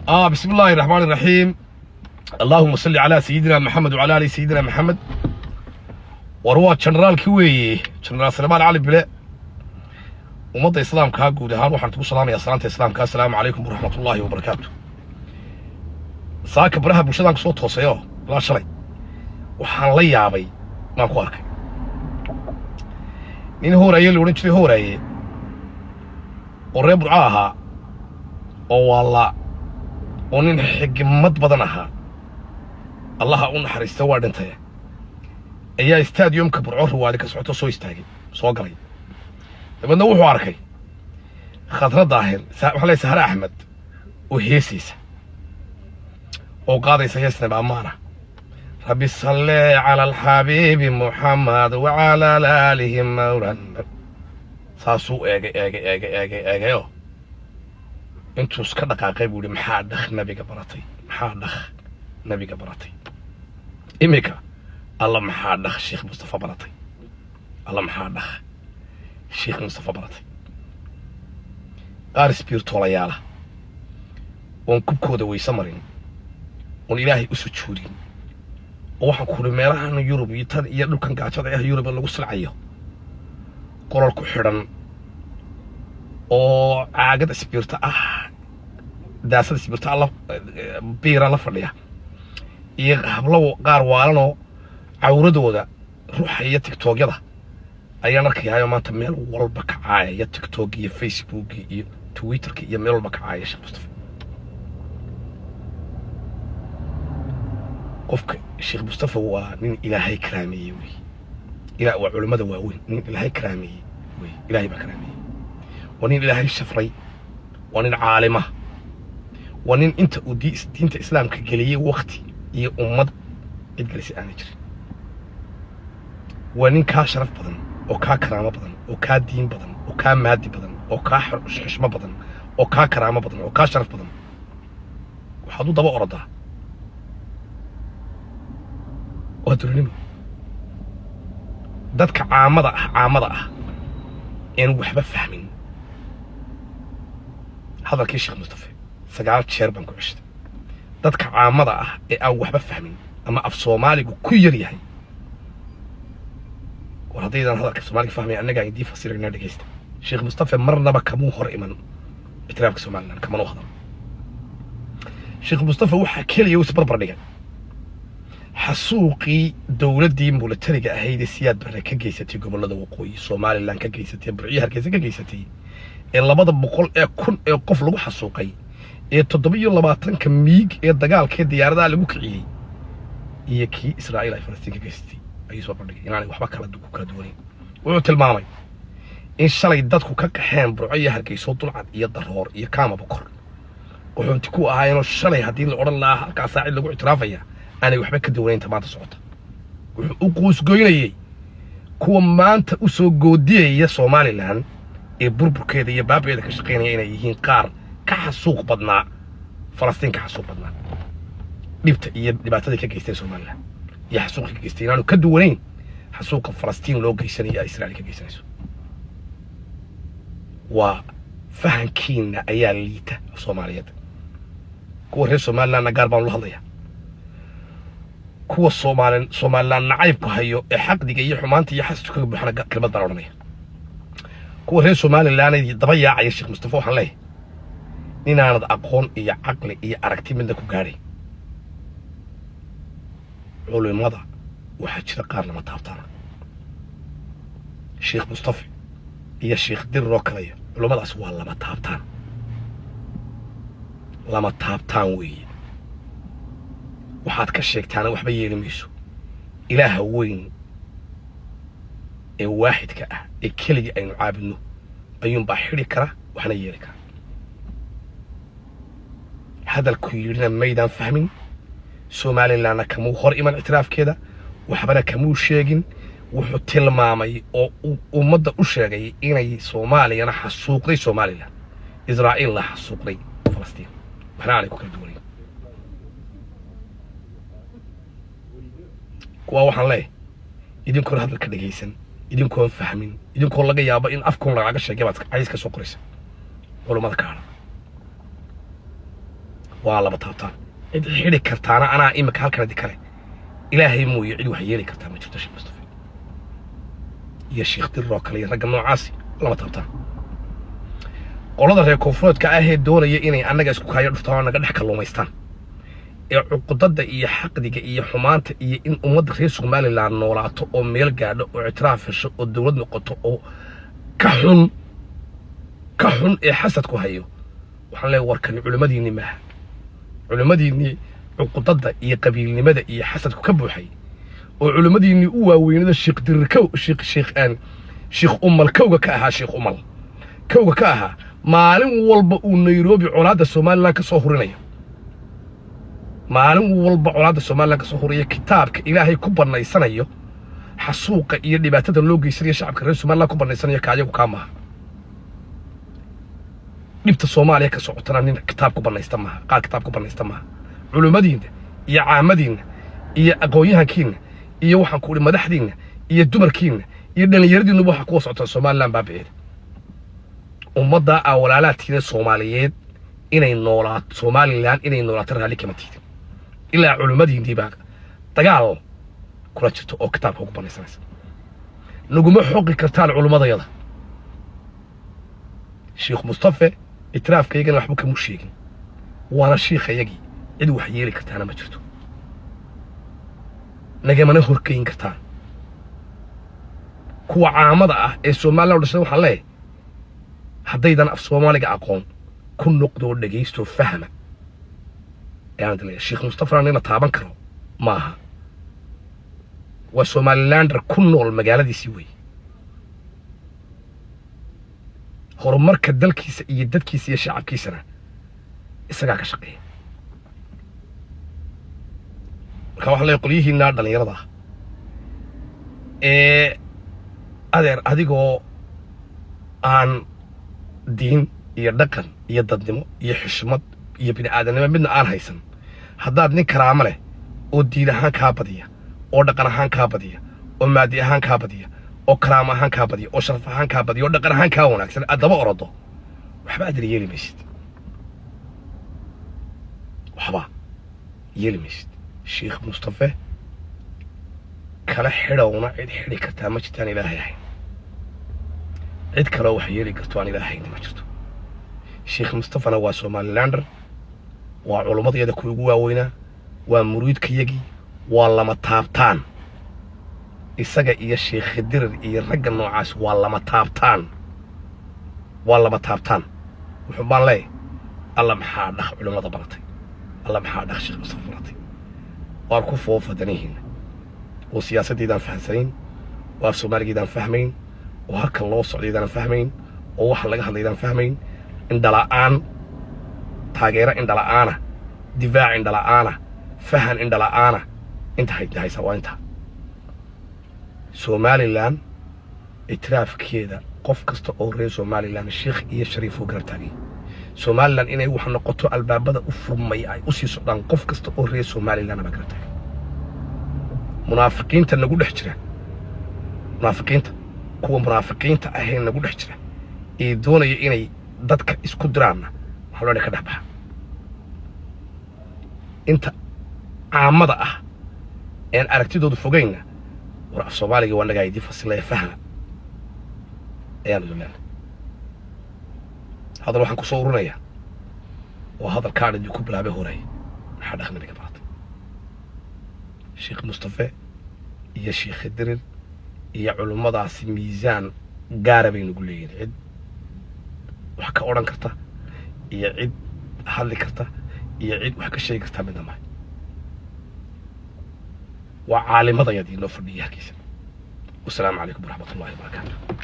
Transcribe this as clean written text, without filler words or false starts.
بسم الله الرحمن الرحيم، اللهم صل على سيدنا محمد وعلى ال سيدنا محمد. War waa generaalkii weeye, Generaal Salmaan Cali Bile. Ummadda islaamkaa guud ahaan waxaan kugu salaamayaa salaanta islaamka: assalaamu calaykum waraxmat ullaahi wabarakaatu. Saaka baraha bulshadaan kusoo toosayo ilaa shalay waxaan la yaabay maan ku arkay nin Hooraaye la odhan jiray, Hooraaye oo reer Burco ahaa oo waalla oo nin xigmad badan ahaa, Allaha u naxariista, waa dhintay, ayaa stadiumka Burco riwaadi ka socoto soo istaagay, soo galay. Dabeedna wuxuu arkay Khadra Daahir, waxaa leeyahay Sahre Axmed, oo heesaysa oo qaadaysa heesnaba ammaana: "رب صل على الحبيب محمد وعلى آله mawlan." Saasuu eegay, eegay, eegay, eegay, eegayo, intuu iska dhaqaaqay buu yihi: "Maxaa dhakh nabiga baratay? Maxaa dhakh nabiga baratay iminka? Alla maxaa dhakh Sheekh Mustafa baratay? Alla maxaa dhakh Sheekh Mustafa baratay?" Qaar isbiirtoolayaala oon kubkooda weyse marin, oon Ilaahay u sujuudin, oo waxaan ku uhi meelahan Yurub iyo tan iyo dhulkan gaajada ah Yurub lagu silcayo qolol ku xidhan oo caagad isbiirta ah, daasad isbiirta ah, biira la fadhiya, iyo hablo qaar waalanoo cawradooda ruuxaya TikTokyada ayaan arkayaayo maanta meel walba ka caayaya, TikTok iyo Facebook iyo Twitterka iyo meel walba ka caayaya Sheekh Mustafa. Qofka Sheekh Mustafa waa nin Ilaahay karaameeyey wey. Ilaa waa culimmada waaweyn, nin Ilaahay karaameeyey wey. Ilaahay baa karaameeyey. Waa nin Ilaahay shafray, waa nin caalima, waa nin inta uu diinta islaamka geliyey wakti iyo ummad cid gelisay aanay jirin. Waa nin kaa sharaf badan oo kaa karaamo badan oo kaa diin badan oo kaa maadi badan oo kaa xishmo badan oo kaa karaamo badan oo kaa sharaf badan. Waxaad u daba orodaa waa dulinimo. Dadka caamada ah, caamada ah een waxba fahmin hadalkii Sheekh Mustafe 9 jeer baan ku ceshtay. Dadka caamada ah ee aan waxba fahmin ama af Soomaaligu ku yar yahay, war haddaydaan hadalka Soomaaliga fahmay, annagaa idiin fasirayna, dhegeysta. Sheekh Mustafe marnaba kamuu hor iman ictiraafka Somaliland, kamanuu hadal. Sheekh Mustafe waxaa keliya uu isbarbar dhigay xasuuqii dowladdii militariga ahayd ee Siyaad Barre ka geysatay gobollada waqooyi Somaliland, ka geysatay Burciyo, Hargeysa ka geysatay, ee 200,000 ee qof lagu xasuuqay, ee 27-ka miig ee dagaalkee diyaaradaha lagu kiciyey, iyo kii Israa'iil ay Falastiin ka geysatay ayuu soo bandhigay inaanay waxba kala ku kala duwanayn. Wuxuu tilmaamay in shalay dadku ka qaxeen Burco iyo Hargeyso, Dulcad iyo Daroor iyo Kaama Bokor qaxoonti ku ahaayeenoo shalay haddii la odhan lahaa halkaasaa cid lagu ictiraafaya aanay waxba ka duwanaynta maanta socota. Wuxuu u quusgoynayey kuwa maanta u soo goodiyaya Somaliland ee burburkeeda iyo baabeeda ka shaqaynaya inay yihiin qaar ka xasuuq badnaa Falastiin, ka xasuuq badnaa dhibta iyo dhibaatada ka geysteen Somaliland iyo xasuuqa ka geystay inaanu ka duwanayn xasuuqa Falastiin loo geysanayo ee Israa'iil ka geysanayso. Waa fahankiina ayaa liita Soomaaliyeed. Kuwa reer Somalilandna gaar baanu la hadlayaa, kuwa Soomaali Somaliland nacaybku hayo ee xaqdiga iyo xumaanta iyo xasadku kaga buuxana kelmad baan odhanaya. Kuwa reer Somaliland daba yaacaya Sheekh Mustafa waxaan leeyahay: ninaanad aqoon iyo caqli iyo aragti midna ku gaadhay, culimada waxaa jira qaar lama taabtaana, Sheekh Mustafa iyo Sheekh Dirir oo kaleyo, culimmadaas waa lama taabtaan, lama taabtaan weeye. Waxaad ka sheegtaana waxba yeeli mayso. Ilaaha weyn ee waaxidka ah ee keligii aynu caabudno ayuunbaa xidhi kara, waxna yeeli kara. Hadalku yidhina maydaan fahmin. Somalilandna kamuu hor iman ictiraafkeeda, waxbana kamuu sheegin. Wuxuu tilmaamay oo ummadda u sheegay inay Soomaaliyana xasuuqday Somaliland, Israa'iilna xasuuqday Falastiin, waxna aanay ku kala duwanayn. Kuwaa waxaan leeyahay: idinkoon hadalka dhegaysan, idinkoon fahmin, idinkoon laga yaabo in afkuun lagaaga sheegay baad cays ka soo qoraysa. Culummada ka hadha. Waa laba taabtaan. Cid xidhi kartaana anaa imika halkan idi kale, Ilaahay mooye, cid wax yeeli kartaa ma jirto. Sheekh Mustafa iyo Sheekh Dirir oo kale iyo ragga noocaasi lama taabtaan. Qolada reer koonfureedka ahee doonaya inay annaga isku kaayo dhuftaan oo naga dhex kalluumaystaan, ee cuqudada iyo xaqdiga iyo xumaanta iyo in ummadda reer Somaliland noolaato oo meel gaadho oo ictiraaf hesho oo dowlad noqoto oo ka xun, ka xun ee xasadku hayo, waxaan leeyahay: warkani culimmadiinni maaha. Culimmadiinnii cuqudada iyo qabiilnimada iyo xasadku ka buuxay oo culimmadiinnii u waaweynada, Sheekh Dirir kow, sheekh sheekh aan Sheekh Umal kowga ka ahaa, Sheekh Umal kowga ka ahaa, maalin walba uu Nairobi colaadda Somaliland ka soo hurinayo, maalin walba colaadda Somaliland ka soo huraya, kitaabka Ilaahay ku bannaysanayo xasuuqa iyo dhibaatada loo geysanayo shacabka reer Somaliland ku bannaysanayo, ka ayagu kaa maaha. Dhibta Soomaaliya ka socotana nin kitaab ku bannaysta maaha, qaar kitaab ku bannaysta maaha. Culimmadiinna iyo caamadiinna iyo aqoon-yahankiinna iyo, waxaan ku idhi, madaxdiinna iyo dumarkiinna iyo dhallinyaradiinnuba waxaa kuwa socotaa Somaliland baabi'eeda. Ummaddaa aa walaalaadkiina Soomaaliyeed inay noolaato, Somaliland inay noolaato raalli kama tiidin, ilaa culimmadiinnii baa dagaal kula jirto oo kitaabka ugu bannaysanaysa. Naguma xoqi kartaan culimmadayada. Sheekh Mustafe itiraafkaygana waxba kamu sheegin, waana shiikhayagii. Cid wax yeeli kartaana ma jirto, nagamana horgeyn kartaan. Kuwa caamada ah ee Somaliland u dhashay waxaan leeyahay: haddaydan af Soomaaliga aqoon, ku noqdoo dhegaysto, fahma ayaan leeyahay. Sheekh Mustafana nina taaban karo maaha, waa Somalilander ku nool magaaladiisii wey. Horumarka dalkiisa iyo dadkiisa iyo shacabkiisana isagaa ka shaqeeya. Marka waxaa leeyahay qolyihiinaa dhallinyarada ah ee, adeer, adigoo aan diin iyo dhaqan iyo dadnimo iyo xushmad iyo bini aadamnimo midna aan haysan, haddaad nin karaamo leh oo diin ahaan kaa badiya, oo dhaqan ahaan kaa badiya, oo maadi ahaan kaa badiya, oo karaamo ahaan kaa badiya, oo sharaf ahaan kaa badiya, oo dhaqan ahaan kaa wanaagsan aad daba orodo, waxba aadna yeeli maysid, waxba yeeli maysid. Sheekh Mustafe kala xidhowna cid xidhi kartaa ma jirtaan Ilaahay ahayn. Cid kaloo wax yeeli karto aan Ilaahay ahayn ma jirto. Sheekh Mustafana waa Somalilander, waa culummadayada kuwa ugu waaweynaa, waa muriidkayagii, waa lama taabtaan. Isaga iyo Sheekh Khidirir iyo ragga noocaas waa lama taabtaan, waa lama taabtaan. Wuxuu baan leeyahay: Alla maxaa dhaq culimmada baratay, alla maxaa dhaq Sheekh Mustafa baratay. Waan ku foofa danihiina oo siyaasaddeydaan fahamsanayn, oo af Soomaaligeydaan fahmayn, oo halka loo socdaydaan fahmayn, oo waxa laga hadlaydaan fahmayn. Indhala'aan taageero, indhala'aana difaac, indhala'aana fahan, indhala'aana inta haysa waa intaa. Somaliland ictiraafkeeda qof kasta oo reer Somaliland, sheekh iyo shariif, oo garab taagay. Somaliland inay wax noqoto, albaabada u furmay ay u sii socdaan, qof kasta oo reer Somaliland baa garab taagay. Munaafiqiinta nagu dhex jira, munaafiqiinta, kuwa munaafiqiinta ahee nagu dhex jira ee doonaya inay dadka isku diraanna, waxaa loo ka dhex baxa. Inta caamada ah een aragtidoodu fogeynna, war af Soomaaliga waa nagaa idii fasilaya, fahma ayaan idin leenahay. Hadal waxaan ku soo urinayaa waa hadalkaan idinku bilaabay hore: maxaa dhaqniga baratay? Sheekh Mustafe iyo Sheekh Khidirir iyo culummadaasi miisaan gaara bay nagu leeyihin. Cid wax ka odhan karta iyo cid hadli karta iyo cid wax ka sheegi kartaa midna mahay. Waa caalimadayadii noo fadhiyay halkiisa. Wasalaamu calaykum waraxmat ullahi wabarakaatu.